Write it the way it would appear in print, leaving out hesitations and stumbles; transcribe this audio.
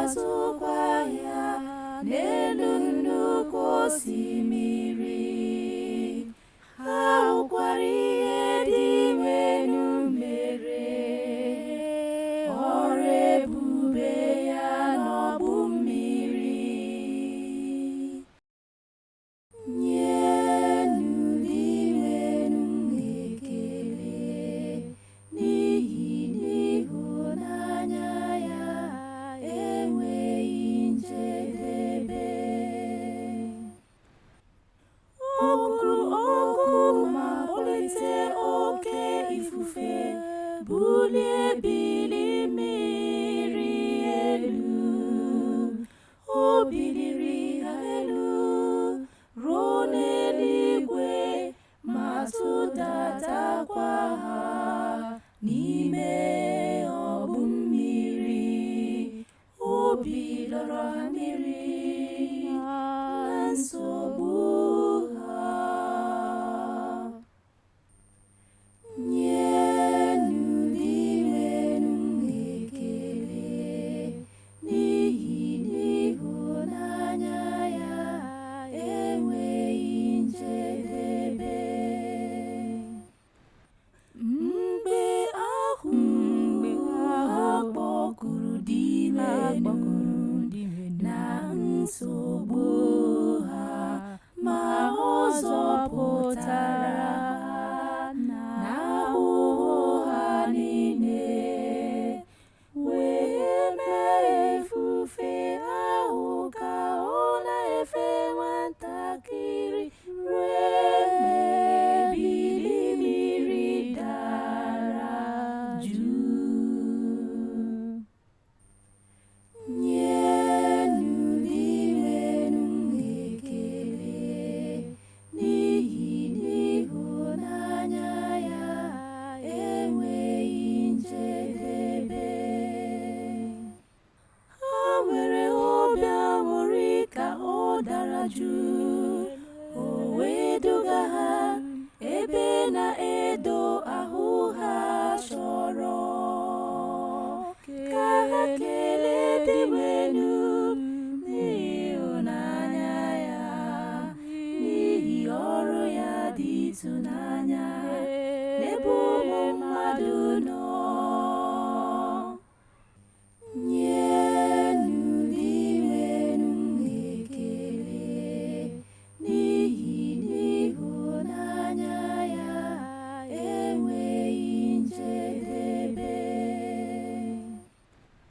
na-azụkwa ahịa n'elu nnukwu osimiri. Ha hụkwara ihe Dinwenu mere, ọrụ ebube ya n'ọgbụ mmiri. Nyenụ Dinwenu ekele n'ihi n'ịhụnanya ya enweghị njedebe. O kwuru okwu ma kpọlite oke ifufe, bulie ebili mmiri elu. O biliri ha elu ruo n'eluigwe ma tụdatakwa ha n'ime ọgbụ mmiri. Obi lọrọ ha mmiri na nsogbu ha. Nyenụ Dinwenu ekele n'ihi n'ịhụnanya ya enweghị njedebe. Mgbe ahụ ha kpọkuru Dinwenu na nsogbu ha, ma ọ zọpụtara ha n'ahụhụ ha niile, wee mee ifufe ahụ ka ọ na-efe nwatakịrị ruo mgbe ebili mmiri dara jụụ. Nyenụ Dinwenu ekele n'ihi n'ịhụnanya ya enweghị njedebe. Ha nwere obi aṅụrị ka ọ dara jụụ, o wee duga ha ebe na-edo ahụ ha chọrọ. Ka ha kelee Dinwenu n'ịhụnanya ya, n'ihi ọrụ ya dị ịtụnanya n'ebe ụmụ mmadụ nọ.